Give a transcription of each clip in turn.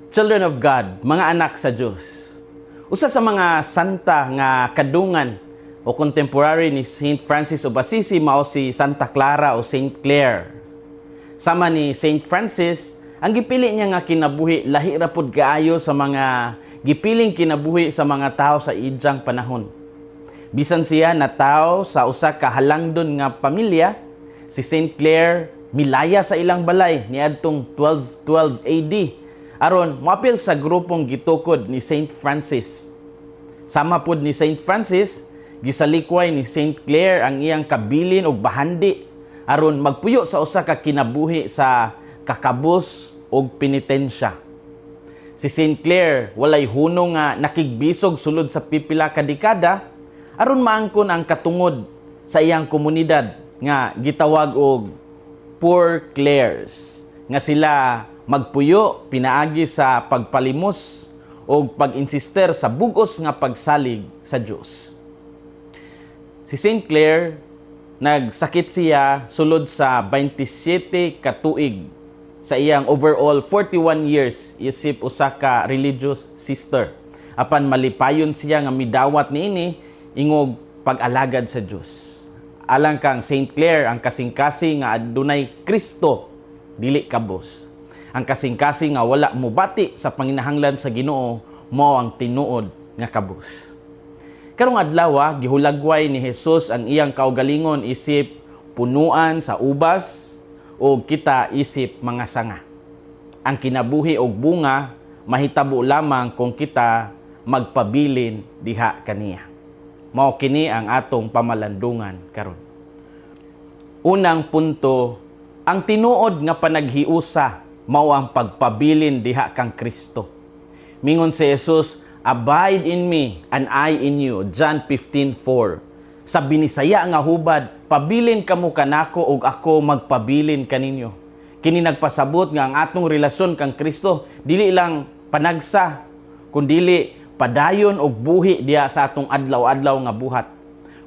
Children of God, mga anak sa Dios. Usa sa mga santa nga kadungan o contemporary ni Saint Francis of Assisi mao si Santa Clara o Saint Clare. Sama ni Saint Francis, ang gipili niya nga kinabuhi lahi ra pud kaayo sa mga gipiling kinabuhi sa mga tao sa idyang panahon. Bisan siya natawo sa usa ka halangdon nga pamilya, si Saint Clare milaya sa ilang balay niadtong 1212 AD aron moapil sa grupong gitukod ni Saint Francis. Sama pud ni Saint Francis, gisalikway ni Saint Clare ang iyang kabilin og bahandi aron magpuyo sa usa ka kinabuhi sa kakabos og penitensya. Si Saint Clare walay hunong nga nakigbisog sulod sa pipila ka dekada aron maangkon ang katungod sa iyang komunidad nga gitawag og Poor Clares, nga sila magpuyo pinaagi sa pagpalimos o pag-insister sa bugos nga pagsalig sa Dios. Si Saint Clare, nagsakit siya sulod sa 27 ka tuig sa iyang overall 41 years isip usa ka religious sister. Apan malipayon siya nga midawat niini ingog pag-alagad sa Dios. Alang kang Saint Clare, ang kasing-kasing nga adunay Kristo dili kabos. Ang kasing-kasing nga wala mubati sa panginahanglan sa Ginoo mao ang tinuod nga kabos. Karong adlaw, gihulagway ni Jesus ang iyang kaugalingon isip punuan sa ubas o kita isip mga sanga. Ang kinabuhi og bunga mahitabo lamang kung kita magpabilin diha kaniya. Mao kini ang atong pamalandungan karon. Unang punto, ang tinuod nga panaghiusa mao ang pagpabilin diha kang Kristo. Mingon si Jesus, "Abide in me and I in you." John 15:4. Sa Binisaya nga hubad, "Pabilin kamo kanako ug ako magpabilin kaninyo." Kini nagpasabot nga ang atong relasyon kang Kristo dili lang panagsa, kundili padayon og buhi diha sa atong adlaw-adlaw nga buhat.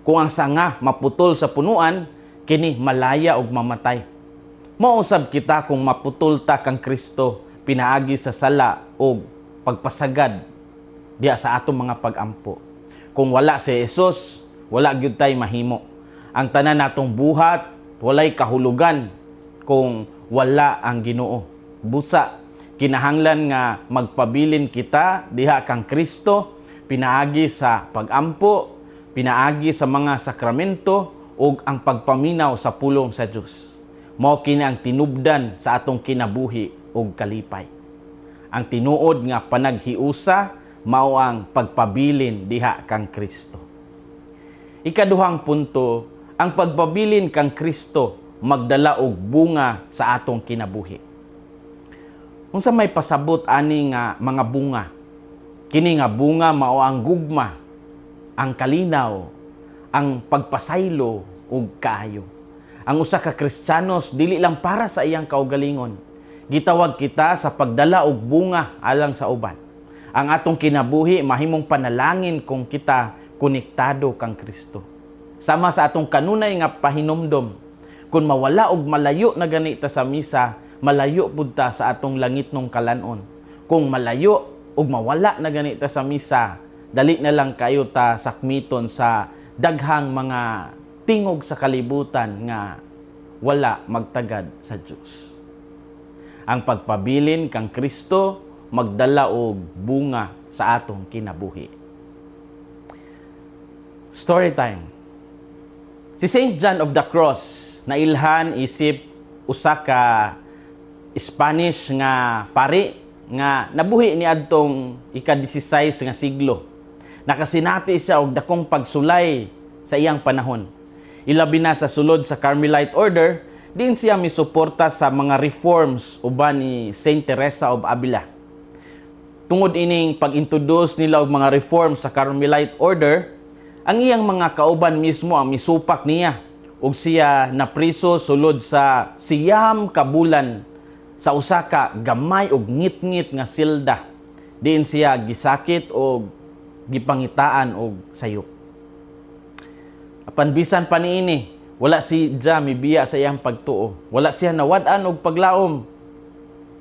Kung ang sanga maputol sa punuan, kini malaya og mamatay. Mausab kita kung maputol ta kang Kristo pinaagi sa sala o pagpasagad diha sa atong mga pagampo. Kung wala si Jesus, wala gyud tay mahimo. Ang tanan natong buhat walay kahulugan kung wala ang Ginoo. Busa kinahanglan nga magpabilin kita diha kang Kristo pinaagi sa pagampo, pinaagi sa mga sakramento ug ang pagpaminaw sa pulong sa Dios. Mao kini ang tinubdan sa atong kinabuhi ug kalipay. Ang tinuod nga panaghiusa mao ang pagpabilin diha kang Kristo. Ikaduhang punto, ang pagpabilin kang Kristo magdala og bunga sa atong kinabuhi. Unsa may pasabot ani nga mga bunga? Kini nga bunga mao ang gugma, ang kalinaw, ang pagpasaylo ug kaayo. Ang usa ka Kristiyanos dili lang para sa iyang kaugalingon. Gitawag kita sa pagdala og bunga alang sa uban. Ang atong kinabuhi mahimong panalangin kung kita konektado kang Kristo. Sama sa atong kanunay nga pahinomdom, kung mawala og malayo na gani ta sa misa, malayo pud ta sa atong langitnong kalanon. Kung malayo og mawala na gani ta sa misa, dali na lang kayo ta sakmiton sa daghang mga tingog sa kalibutan nga wala magtagad sa Dios. Ang pagpabilin kang Kristo magdala og bunga sa atong kinabuhi. Story time. Si Saint John of the Cross nailhan isip usa ka Spanish nga pari nga nabuhi ni adtong ika-16 nga siglo. Nakasinati siya og dakong pagsulay sa iyang panahon. Ilabi na sa sulod sa Carmelite Order, diin siya misuporta sa mga reforms uban ni Saint Teresa of Avila. Tungod ining pag-introduce nila og mga reforms sa Carmelite Order, ang iyang mga kauban mismo ang misupak niya ug siya napriso sulod sa 9 ka bulan sa usa ka gamay og ngitngit nga silda, diin siya gisakit og gipangitaan og sayop. Apan bisan pa niini, wala si siya mibiya sa iyang pagtuo. Wala siya nawad-an og paglaom.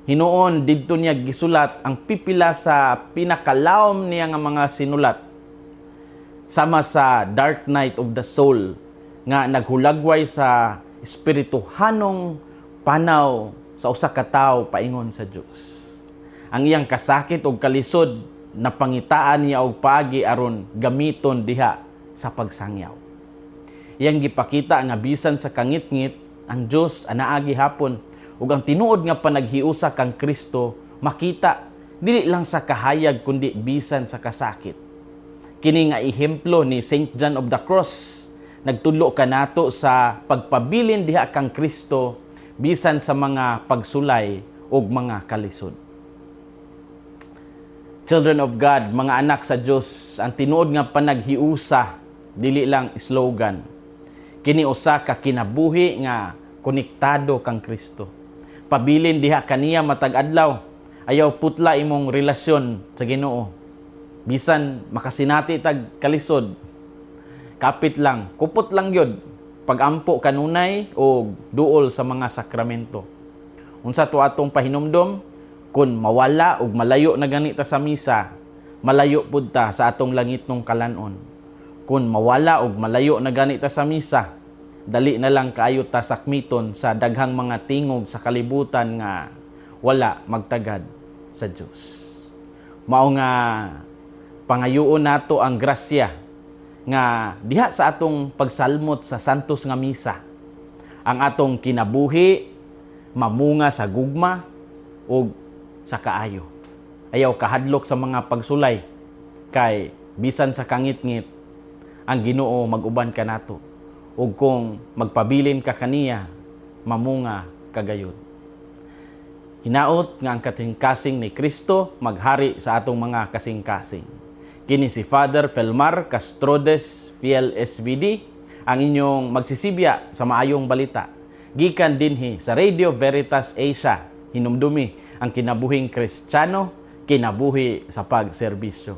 Hinuon didto niya gisulat ang pipila sa pinakalawom niya nga mga sinulat, sama sa Dark Night of the Soul nga naghulagway sa espirituhanong panaw sa usa ka tawo paingon sa Dios. Ang iyang kasakit og kalisod napangitaan niya og paagi aron gamiton diha sa pagsangyaw. Iyang gipakita nga bisan sa kangitngit, ang Dios anaa gihapon ug ang tinuod nga panaghiusa kang Kristo makita dili lang sa kahayag kundi bisan sa kasakit. Kini nga ehemplo ni Saint John of the Cross nagtudlo kanato sa pagpabilin diha kang Kristo bisan sa mga pagsulay ug mga kalisod. Children of God, mga anak sa Dios, ang tinuod nga panaghiusa dili lang slogan. Kini usa ka kinabuhi nga konektado kang Kristo. Pabilin diha kaniya matag adlaw. Ayaw putla imong relasyon sa Ginoo. Bisan makasinati tag kalisod, kapit lang, kupot lang gyud pagampo kanunay o duol sa mga sakramento. Unsa to atong pahinumdom? Kung mawala ug malayo na gani ta sa misa, malayo pud ta sa atong langitnong kalan-on. Kung mawala ug malayo na gani ta sa misa, dali na lang kaayo ta sakmiton sa daghang mga tingog sa kalibutan nga wala magtagad sa Dios. Mao nga pangayoon nato ang grasya nga diha sa atong pagsalmot sa Santos nga Misa, ang atong kinabuhi mamunga sa gugma ug sa kaayo. Ayaw kahadlok sa mga pagsulay kay bisan sa kangitngit, ang Ginoo mag-uban kanato, ug kung magpabilin ka kaniya, mamunga ka gayud. Hinaot nga ang kasing-kasing ni Kristo maghari sa atong mga kasing-kasing. Kini si Father Felmar Castrodes Fiel SVD, ang inyong magsisibya sa maayong balita. Gikan dinhi sa Radio Veritas Asia, hinumdumi ang kinabuhing Kristiyano, kinabuhi sa pagserbisyo.